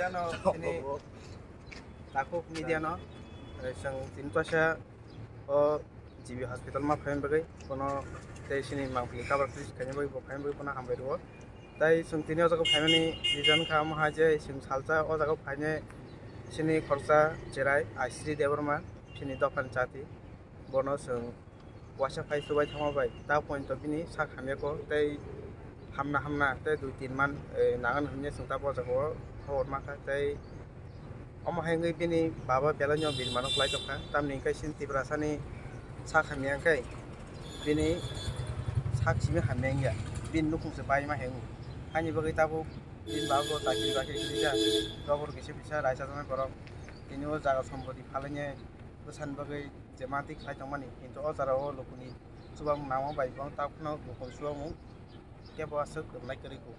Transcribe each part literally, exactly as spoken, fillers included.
No, ini takuk media no, eh, chwng tini twasa o G B hospital ma phaina bagwi, kono tei sini mangpili cover please khaina bagwi, bo phaina bagwi bono hambai rwo. Tai chwng tini o jaga phaimani reason kha omo hai je chwng salsa o jaga phainai sini khoroksa cherai Aisri Debbarma, sini dophani chati, bono chwng waisa phai chubai thangma bai ta point o bini sak hamya kho tei hamna hamna tei dui tin man, eh, nangan hwnwi chwng ta bo jaga o khobor mankha tei omo hai wngwi bini baba belai no bini mano kwlai tongkha, tamni hwnkhe chini Tiprasani sak hamya hwnkhe bini sak simi hamya wngya, bini nukhung se bai ma hwngo. Haini bagwi tabuk bini baba bo chakri bakri kisa, tobor kisa pisa raisa tongnai borok, tini o jaga sompoti phalainai bwsani bagwi je manti khlai tongmani, kintu o jora o lukuni chubamung nangma bai bo ta phano lukuni chubamung kebo aswk rwnai kwrwi kho.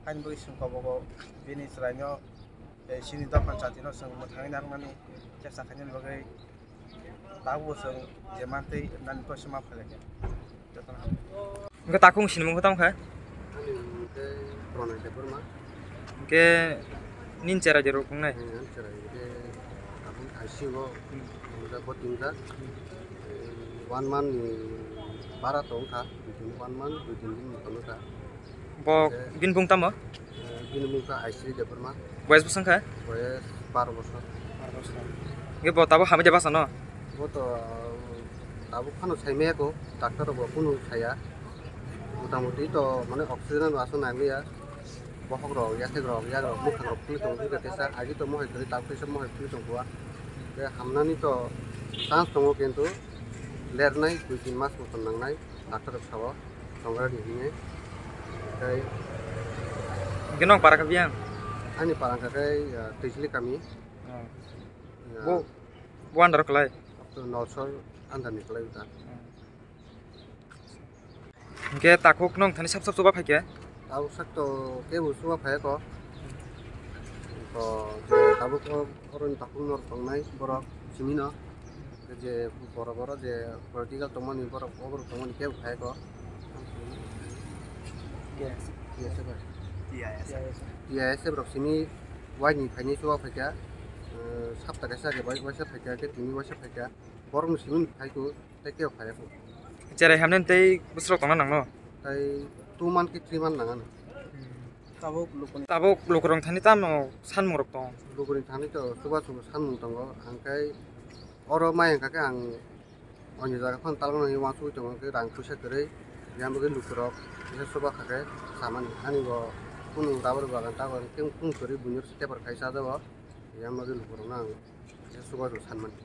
Haini bagwi chwng kobogo bini chwraino, eh, sini dophani chatino chwng mwthangwi narwknani chepsa khainani bagwi tabukbo chwng je mantwi rwnani koisa ma phailai kha. Jotono hambai. Hwnkhe takhuk sinimung khe tamo khe? Ani mung khe Pranay Debbarma. Hwnkhe nini cherai de rok wngnai? Ani cherai hwnkhe tabuk I C U o wngjak, bo tingjak. One month ni bara tong kha, dui tin, one month, dui tin din tong kha. Bo bini bung tamo? Eh, bini bung kha Aisri Debbarma. Boyes bwswng kha? Boyes baro bosor. Hwnkhe bo tabuk hamya de basa no? Bo to tabuk phano saimaya kho, doctor rok bo kunu saya. Mota moti to mane oxygen no aswk nanglia. Bokhok rok, yakhek rok, yak rok, mwkhang rok twi tongo, hwnkhe teisa agi to mohai kwrwi, tabuk teisa mohai twi tongkha. Tei hamnani to chance tongo, kintu lernai dui tin mas motom nangnai, doctor rok sao. Tongrani hwnwi. Tei hwnkhe nong para kha biyang? Ani para wngkha khe, ah, Twijli kami. Oh. Ah. Bo, bo under kwlai? Nolsor under ni kwlai wngkha. Oh. Hwnkhe takhuk nong thani sap sap chuba phaikhe? Tabuk sak to kebo chuba phaiya kho. To je tabuk o, oroni takhuk norok tongnai borok simi no. Je borok oro je political tongmani borok, o borok tongmani kebo phai kho. Yes. Yes, sir. Yes. Yes, sir. Rok simi waini phaini chuba phaikha, eh, sapta kaisa age bai waisa phaikha, khe tini waisa phaikha. Borokni simi phai kho, tei kebo phai kho. Cherai hamnani tei bwswk tongna nangno? Tei two month khe three month nangano. Hmm. Tabuk lukurok thani tamo sanmung rok tong? Lukurok thani to chuba chuba sanmung tongo, hwnkhe oro mai hwnkha khe ang onyo jaga phano talgana hinwi uansugwi tongo, hwnkhe rang puisa kwrwi, yang bagwi lukurok kisa chuba kha khe samani. Ani bo kunu rubber bagan tago, hwnkhe kunu kwrwi buino tepar khai chajago, yang bagwi lukurokno ang kisa chuba chuba sanmani.